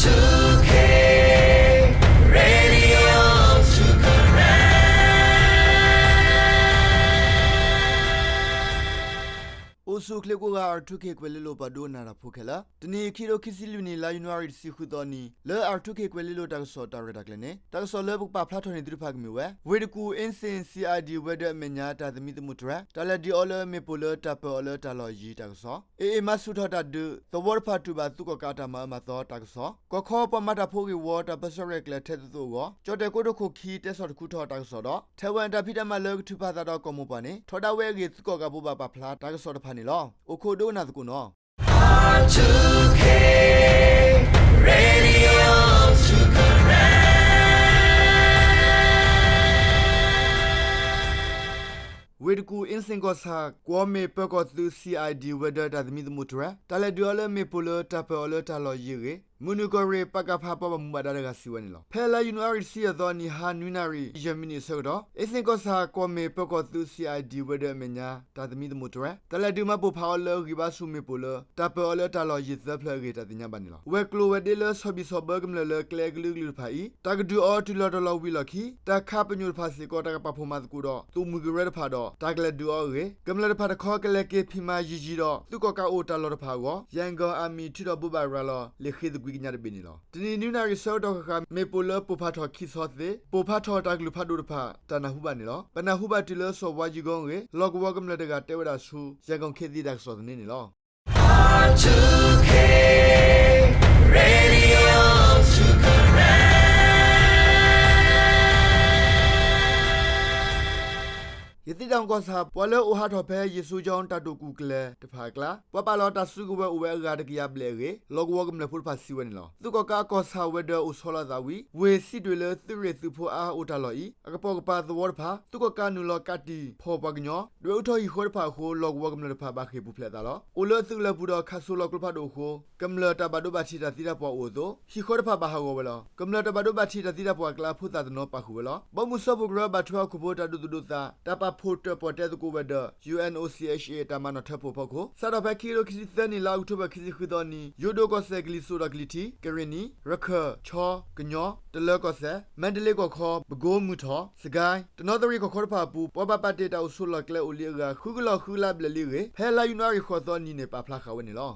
two K Radio two Karen အိၣ်ဆူၣ်ချ့ကိးဂၤ R two K ကွဲၤလ့လိၤပှၤဒိကနၣ်တၢ်ဖိခဲလၢာ်, တနံၤအံၤ ခံကထိခံဆံလွံၢ်နံၣ် လါယနူၤအါရံၤ တဆံဃုသီနံၤ လၢ R two K ကွဲၤလ့လိၤတၢ်ကစီၣ်တၢ်ရဲၣ်တၢ်ကျဲၤန့ၣ် တၢ်ကစီၣ်လၢပကပာ်ဖျါထီၣ်န့ၢ်သုတဖၣ်ကမ့ၢ်ဝဲ ဝ့ၢ်တကူၣ် အ့စ့ၣ် C I D ဝဲၤဒၢးအမဲာ်ညါ တၢ်သမံသမိးတြဲၤ တၢ်လဲၤဒုးအီၤလၢမ့ၣ်ပိၢ်လၢတၢ်ပၢၤအီၤလၢတၢ်လီၢ်ယံၤတၢ်ကစီၣ်, A A မၤဆူၣ်ထီၣ်တၢ်ဒုး သဝီတဖၣ်တူၢ်ဘၣ်သုးကီၣ်ကးအတၢ်မၤအၢမၤသီတၢ်ကစီၣ်, ကီၢ်ခီပှၤမၤတၢ်ဖိဂ့ၢ်ဝီ တၢ်ပၢဆှၢရဲၣ်ကျဲၤထဲသိးသိးအဂီၢ် ကၠီၣ်တဲၣ်ကိတိာ်ခိၣ်ခံ တဲဆီၣ်တခူထီၣ်တၢ်ကစီၣ်ဒီး ထဲဝဲတၢ်ဖံးတၢ်မၤလၢကထုးဖးသးဒီးကီၢ်မိၢ်ပှၢ်န့ၣ် ထီဒါဝဲအဂ့ၢ် သုးကီၣ်ကးဘိးဘၣ်ပာ်ဖျါတၢ်ကစီၣ်တဖၣ်န့ၣ်လီၤ. အိၣ်ခိးဒိကနၣ်သကိးနီၤ. ဝ့ၢ်တကူၣ် အ့စ့ၣ်ကီၢ်ဆၣ် ကွီၢ်မ့ၣ်ပၢၤကီၢ်သုး C I D ဝဲၤဒၢးတၢ်သမံသမိးတြဲၤ တၢ်လဲၤဒုးအီၤလၢမ့ၣ်ပိၢ်လၢတၢ်ပၢၤအီၤလၢတၢ်လီၢ်ယံၤအဂ့ၢ် မုၢ်နုာ်ကီၢ်ရ့ၣ် ပကဖ ပှၤဘၣ်မူဘၣ်ဒါတဂၤစံးဝဲန့ၣ်လီၤ. ဖဲလါယနူၤအါရံၤ တဆံယဲၢ်သီနံၤ ဟါနွံနၣ်ရံၣ် ယဲၢ်မံးနံးအဆၢကတီၢ် အ့စ့ၣ်ကီၢ်ဆၣ် ကွီၢ်မ့ၣ်ပၢၤကီၢ်သုး C I D ဝဲၤဒၢးအမဲာ်ညါ တၢ်သမံသမိးတြဲၤ တၢ်လဲၤဒုးမၤပိာ်ဖးအီၤလၢအဂံၢ်ဘါဆူမ့ၣ်ပိၢ်လၢ တၢ်ပၢၤအီၤလၢတၢ်လီၢ်ယံၤသၢဖျၢၣ်အဂ့ၢ် တၢ်သ့ၣ်ညါဘၣ်န့ၣ်လီၤ. ဝဲၤကျိၤဝဲၤဒ့လၢဆီၣ်ဘံၣ်ဆီၣ်ဘၢကမျၢၢ်လၢကျဲအကလုာ်ကလုာ်တဖၣ်အံၤ တၢ်ကဒုးအီၤတုၤလီၤတီၤလီၤဝံၤလီၢ်ခံ တၢ်ခးပညိၣ်တဖၣ်စ့ၢ်ကီး တၢ်ကပာ်ဖှိၣ်မၤသကိးဒီး သိၣ်မှံကရၢတဖၣ်ဒီး တၢ်ကလဲၤဒုးအီၤအဂ့ၢ် ကမျၢၢ်တဖၣ်တခီ ကလဲၤက့ၤဖံးမၤယံၤယံၤဒီး သုးကီၣ်ကးအိၣ်တၢ်လီၢ်တဖၣ်အဂီၢ် ယဲၣ်ကီၢ်အမံၤ ထုးထီၣ်ဘိးဘၣ်ရၤလီၤ လံာ်ဃ့သကွံၢ်ကညးတဘ့ၣ်န့ၣ်လီၤ. တနံၤနွံနၣ်ရံၣ်ဆၢကတီၢ်ဃၣ်ဃၣ် မ့ၣ်ပိၢ်လၢပိၢ်ဖးထီၣ်ခံဆီသ့ ပိၢ်ဖးထီၣ်တၢ်ကလုၢ်ဖးဒိၣ်တဖၣ် တၢ်နၢ်ဟူဘၣ်န့ၣ်လီၤ. ပနၢ်ဟူဘၣ်တုၤလၢစီၤဝါယံၤကီအဂ့ၢ် လီၢ်ကဝီၤကမျၢၢ်တဂၤတဲဝဲဒၣ်ဆူ ရန်ကုန်ခေတ်သစ် တၢ်ကစီၣ်သန့န့ၣ်လီၤ. ရသေ့တောင်ကီၢ်ဆၣ် ပှၤလၢအိၣ်ဟးထီၣ်ဖဲယ့ၣ်ၡူးကၠီတၢ်တိာ်ကူၣ်ကျဲၤတဖၣ်အကျါ ပှၤပာ်လီၤတၢ်စုကဝဲၤအိၣ်ဝဲအဂၤတကယၤဘျဲၣ်အဂ့ၢ် လီၢ်ကဝီၤကမျၢၢ်ဖိတဖၣ်စံးဝဲန့ၣ်လီၤ. သုးကီၣ်ကးအကီၢ်ဆၣ်ဝဲၤဒၢးအိၣ်ဆီလီၤအသးဝံၤ ဝ့ၢ်စံးတွ့ၣ်လၢသုးရ့ၣ်သုးဖိအါအိၣ်တၢ်လီၢ်အံၤ အကပိာ်ကပၤသဝီတဖၣ် သုးကီၣ်ကးနုာ်လီၤကးတံာ်ဖီၣ်ပှၤကညီ ဒွဲၣ်အူထီၣ်ဟံၣ်ဃီတဖၣ်အဃိ လီၢ်ကဝီၤကမျၢၢ်တဖၣ်ဘၣ်ဃ့ၢ်ပူၤဖျဲးအသးလီၤ. အိၣ်လၢအသုးကလၢၤပူၤဒီးခးစိလီၤကျိဖးဒိၣ်အဃိ ကမျၢၢ်တၢ်ဘၣ်ဒိဘၣ်ထံးတၢ်သံတၢ်ပှၢ်အိၣ်အသိး ဟံၣ်ဃီတဖၣ်ဘၣ်ဟးဂီၤဝဲလီၤ. ကမျၢၢ်တၢ်ဘၣ်ဒိဘၣ်ထံးတၢ်သံတၢ်ပှၢ်အကျါ ဖိသၣ်တနီၤပာ်ဃုာ်ဝဲလီၤ. ဘီမုၢ်စၢဖှိၣ်ကရၢဘၣ်ထွဲဟီၣ်ခိၣ်ဖိတၢ်ဒိသူၣ်ဒိသး တၢ်ပာ်ဖှိၣ်တၢၣ်ပီၣ်တဲသကိးဝဲၤဒၢး U N O C H A တၢ်မၤနီၣ်ထၢဖှိၣ်အဖီခိၣ် စးထီၣ်ဖဲခံကထိခံဆံသၢနံၣ် လါအီးကထိဘၢၣ် ခံဆံဃုသီနံၤ ယိၣ်ဒိၣ်ကီၢ်စဲၣ် ကလံၤစိးဒီးကလံၤထံး ကရ့ၣ်နံၣ် ရခၢၣ် ခၠီ ကညီ တလၢကီၢ်စဲၣ် မါဒလ့ကီၢ်ခီ ပကိမုၢ်ထီၣ် စကဲ တနီသရံၣ်ကီၢ်ခီတဖၣ်အပူၤ ပှၤဘၣ်ပာ်တ့ၢ်တၢ်အိၣ်ဆိးလီၢ်ကျဲအိၣ်လံအဂၤ ဃုကလီၤဃုလါဘျဲၣ်လံအဂ့ၢ် ဖဲလါယနူၤအါရံၤ ဃိးသီနံၤန့ၣ် ပာ်ဖျါဃာ်ဝဲန့ၣ်လီၤ.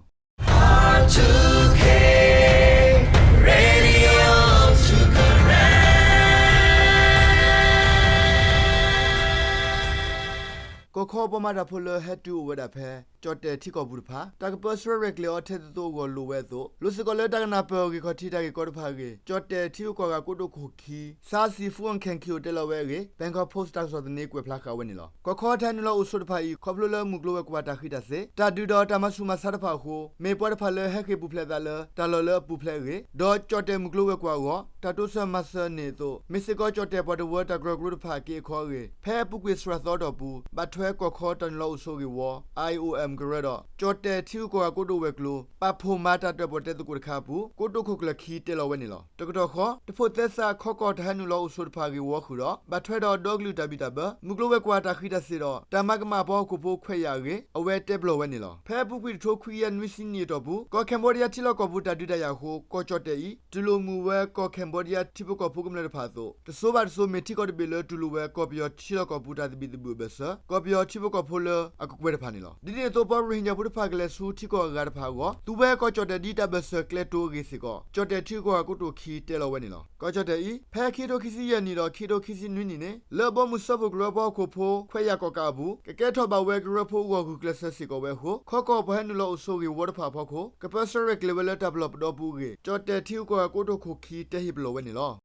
ကီၢ်ခီပှၤမၤတၢ်ဖိလၢဟဲတုၤအိၣ်ဝဲဒၣ်ဖဲ ကၠီၣ်တဲၣ်ထံကီၢ်ပူၤတဖၣ် တၢ်ကပၢဆှၢရဲၣ်ကျဲၤအီၤထဲသိးသိးအဂီၢ်လိၣ်ဝဲအသိး လိၣ်စ့ၢ်ကီးလၢတၢ်ကနၢ်ပၢၢ်ဂ့ၢ်ခီၣ်ထံးတၢ်ဂ့ၢ်ကီတဖၣ်အဂ့ၢ် ကၠီၣ်တဲၣ်ထံဂုၤကီၢ်ဂၤကိတိာ်ခိၣ်ခံ ဆါစံၤ ဖူအီၣ်ခၢၣ်ခံအိၣ်တဲလီၤဝဲအဂ့ၢ် ဘဲၣ်ခီးဖိးစ် တၢ်ကစီၣ်သန့ကွဲးဖျါဃာ်ဝဲန့ၣ်လီၤ. ကီၢ်ခီတၢ်ဟဲနုာ်လီၤအိၣ်ဆိးတဖၣ်အံၤ ခီဖျိလၢမုၢ်ကျိၤဝဲၤကွာ်တၢ်ဃံးတၢ်စ့း တၢ်ဒုးဒီးတၢ်မၤဆူၣ်မၤဆါတဖၣ်အဃိ မ့ၢ်ပှၤတဖၣ်လၢဟဲဃ့ၢ်ပူၤဖျဲးအသးလၢ တၢ်လီၢ်လၢအပူၤဖျဲးအဂ့ၢ် ဒီးကၠီၣ်တဲၣ်မုၢ်ကျိၤဝဲၤကွာ်အဂီၢ် တၢ်တိစၢၤမၤစၢၤန့ၣ်အသိး မ့ၢ်စ့ၢ်ကီးကၠီၣ်တဲၣ်ပှၤတဝၢတၢ်ကရၢကရိတဖၣ်အက့အခီအဂ့ၢ် ဖဲအပူၤကွံာ်စှၤသီအတီၢ်ပူၤ ဘၣ်ထွဲကီၢ်ခီတၢ်နုာ်လီၤအိၣ်ဆိးဂ့ၢ်ဝီ I O M ကရၢဒီး ကၠီၣ်တဲၣ်ထံဂုၤကီၢ်ဂၤကိတိာ်ဝဲၤကျိၤ ပာ်ဖှိၣ်မၤတၢ်တၢၣ်ပီၣ်တဲသကိးတခါအပူၤ ကိတိာ်ခိၣ်ကျၢၢ်ခံတဲလီၤဝဲန့ၣ်လီၤ. တကတီၢ်ဃီ တဖိးသဲစးခီကီၢ်တၢ်ဟဲနုာ်လီၤအိၣ်ဆိးတဖၣ်ဂ့ၢ်ဝီဃုာ်ဒီး ဘၣ်ထွဲဒီးဒီကလုာ်တၢ်ဘံၣ်တၢ်ဘၢ မုၢ်ကျိၤဝဲၤကွာ်တၢ်ဃံးတၢ်စ့းဒီး တၢ်မၤကမၣ်ပှၤဟီၣ်ခိၣ်ဖိခွဲးယာ်အဂ့ၢ် အဝဲတဲပလီၢ်ဝဲန့ၣ်လီၤ. ဖဲအပူၤကွံာ်တထိခွံကယၤနွံဆံနံၣ်အတီၢ်ပူၤ ကီၢ်ခဲဘီဒံယါထံလီၢ်ကီၢ်ပူၤတၢ်ဒုးတၢ်ယၤအဃိ ကီၢ်ကၠီၣ်တဲၣ်အံၤ တူၢ်လိာ်မုာ်ဝဲကီၢ်ခဲဘီဒံယါထံဖိကီၢ်ဖိကမျၢၢ်တဖၣ်အသိး တစိၤဘၣ်တစိၤ မ့ၢ်ထံကီၢ်တဘ့ၣ်လၢတူၢ်လိာ်ဝဲ ကီၢ်ပယီၤထံလီၢ်ကီၢ်ပူၤတၢ်သဘံၣ်သဘုၣ်အဘၢၣ်စၢၤ ကီၢ်ပယီၤထံဖိကီၢ်ဖိလၢအကကွဲၢ်တဖၣ်န့ၣ်လီၤ. ဒ်န့ၣ်အသိး ပှၤရိၣ်ဟ့ၣ်ညၣ်ဖိတဖၣ်ကလဲၤဆူထံကီၢ်အဂၤတဖၣ်အဂီၢ် သူဝဲကီၢ်ကၠီၣ်တဲၣ်ဒ်တၢ်ဘၢၣ်စၢၤကျဲတိၤအဂ့ၢ်စ့ၢ်ကီး ကၠီၣ်တဲၣ်ထံဂုၤကီၢ်ဂၤကိတိာ်ခံတဲလီၤဝဲန့ၣ်လီၤ. ကီၢ်ကၠီၣ်တဲၣ်အံၤ ဖဲခံကထိခံဆံယဲၢ်နံၣ်ဒီး ခံကထိခံဆံနွံနံၣ်န့ၣ် လၢအဘီမုၢ်စၢဖှိၣ်ကရၢပှၤဟီၣ်ခိၣ်ဖိခွဲးယာ်ကီၣ်ကးအပူၤ ကကဲထီၣ်ဘၣ်ဝဲကရၢဖိအဂီၢ်ဂုာ်ကျဲးစၢးစ့ၢ်ကီးဝဲအဃိ ခီကီၢ်ပှၤဟဲနုာ်လီၤအိၣ်ဆိးဂ့ၢ်ဝီတဖၣ်အဖီခိၣ် ကပၢဆှၢရဲၣ်ကျဲၤဝဲလၢတၢ်ပလီၢ်ပဒီပူၤအဂ့ၢ် ကၠီၣ်တဲၣ်ထံဂုၤကီၢ်ဂၤကိတိာ်ခိၣ်ခံတဲဟ့ၣ်ပလီၢ်ဝဲန့ၣ်လီၤ.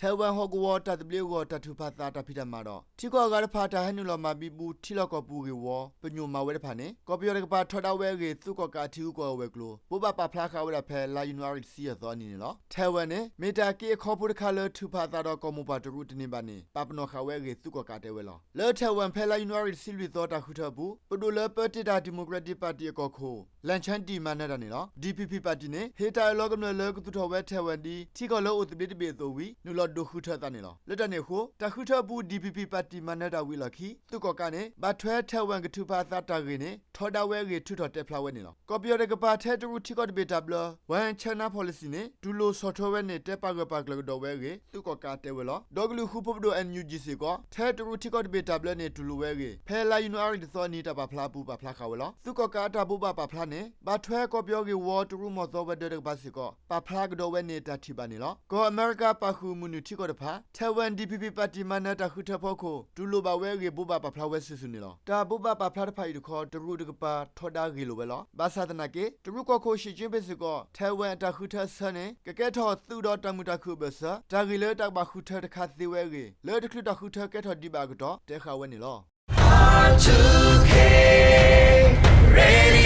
ထဲဝဲဟီၣ်ကဝီၤတၢ်သဘျ့အဂီၢ် တၢ်ထုးဖးသးတၢ်ဖံးတၢ်မၤဒီး ထံကီၢ်အဂၤတဖၣ်တၢ်ဟဲနုာ်လီၤမၤဘံဘူထံလီၢ်ကီၢ်ပူၤဂ့ၢ်ဝီ ပညိၣ်မၤဝဲတဖၣ်န့ၣ် ကီၢ်ပယီၤတကပၤထီဒါဝဲအဂ့ၢ် သုးကီၣ်ကးထံဂုၤကီၢ်ဂၤဝဲၤကျိၤ ဘိးဘၣ်ပာ်ဖျါဃာ်ဝဲဒၣ်ဖဲ လါယနူၤအါရံၤတဆံယဲၢ်သီအနံၤန့ၣ်လီၤ. ထဲဝဲန့ၣ် မ့ၢ်တၢ်က့အခီဖိတခါလၢထုးဖးသးဒီးကီၢ်မိၢ်ပှၢ်တရူးတန့ၢ်ဘၣ်န့ၣ် ပာ်ပနီၣ်ဃာ်ဝဲအဂ့ၢ် သုးကီၣ်ကးတဲဝဲလီၤ. လၢထဲဝဲဖဲလါယနူၤအါရံၤတဆံလွံၢ်သီတၢ်ဃုထၢအပူၤ ပဒိၣ်လၢပၢတ့ၢ်တၢ် Democratic Party အကီၢ်ခိၣ် လၣ်ဆၣ်ဒံၣ် မၤနၢၤတၢ်န့ၣ်လီၤ. D P P Party န့ၣ် ဟ့ၣ်တၢ်အၢၣ်လီၤကမျၢၢ်လၢကသူၣ်ထီၣ်ဝဲထဲဝဲဒ် ထံကီၢ်လၢအိၣ်သဘျ့တဘ့ၣ်အသိးဝံၤ နုာ်လီၤ ဒိးဃုထၢအသးန့ၣ်လီၤ. လၢတၢ်န့ၣ်အဃိ တၢ်ဃုထၢအပူၤ DPP ပၣ်တံၣ်မၤနၢၤတၢ်ဝံၤအလီၢ်ခံ သုးကီၣ်ကးန့ၣ် ဘၣ်ထွဲထဲးဝဲၣ်ကထုးဖးအသးတၢ်ဂ့ၢ်န့ၣ် ထီဒါဝဲအဂ့ၢ် ထုးထီၣ်တဲဖျါဝဲန့ၣ်လီၤ. ကီၢ်ပယီၤတကပၤ ထဲတရူးထံကီၢ်တဘ့ၣ်တၢ်ဘျၢ One China Policy န့ၣ် တူၢ်လိာ်ဆီၣ်ထွဲဝဲန့ၣ် တဲပာ်ဂၢၢ်ပာ်ကျၢၤကဒီးဝဲအဂ့ၢ် သုးကီၣ်ကးတဲဝဲလီၤ. ဒီကလုာ်ဃူဖိးပဒိၣ် NUG စ့ၢ်ကီး ထဲတရူးထံကီၢ်တဘ့ၣ်တၢ်ဘျၢန့ၣ် တူၢ်လိာ်ဝဲအဂ့ၢ် ဖဲလါယနူၤအါရံၤတသီအနံၤ တၢ်ပာ်ဖျါအပူၤ ပာ်ဖျါဃာ်ဝဲလီၤ. သုးကီၣ်ကးအတၢ်ဘိးဘၣ်ပာ်ဖျါန့ၣ် ဘၣ်ထွဲကီၢ်ပယီၤဂ့ၢ်ဝီ တရူးမီၢ်သီဝဲၤဒၢးတကပၤစ့ၢ်ကီး ပာ်ဖျါကဒီးဝဲန့ၣ် တၢ်ထံၣ်ဘၣ်န့ၣ်လီၤ. ကီၢ်အမဲရကၤပာ်ဃုာ်မုၢ်နုာ်ထံကီၢ်တဖၣ် ထဲးဝဲၣ် DPP ပၣ်တံၣ်မၤနၢၤတၢ်ဃုထၢဖီခိၣ် တူၢ်လိာ်ဘၣ်ဝဲအဂ့ၢ် ဘိးဘၣ်ပာ်ဖျါဝဲစုာ်စုာ်န့ၣ်လီၤ. တၢ်ဘိးဘၣ်ပာ်ဖျါတဖၣ်အံၤတခီ တရူးတကပၤ ထီဒါဂ့ၢ်လိာ်ဝဲလီၤ. ဘၣ်ဆၣ်သနာ်က့ တရူးကီၢ်ခိၣ် ရှံၣ်ကၠ့ဖ့ၣ်စ့ၢ်ကီး ထဲးဝဲၣ်အတၢ်ဃုထၢအဆၢန့ၣ် ကကဲထီၣ်သုးဒီးတၢ်မုာ်တၢ်ခုၣ်အဘၢၣ်စၢၤ တၢ်ဂ့ၢ်လၢတၢ်ကဘၣ်ဃုထၢတခါသ့ဝဲအဂ့ၢ် လၢတချုးတၢ်ဃုထၢကဲထီၣ်ဒံးဘၣ်အကတီၢ် တဲဃာ်ဝဲန့ၣ်လီၤ.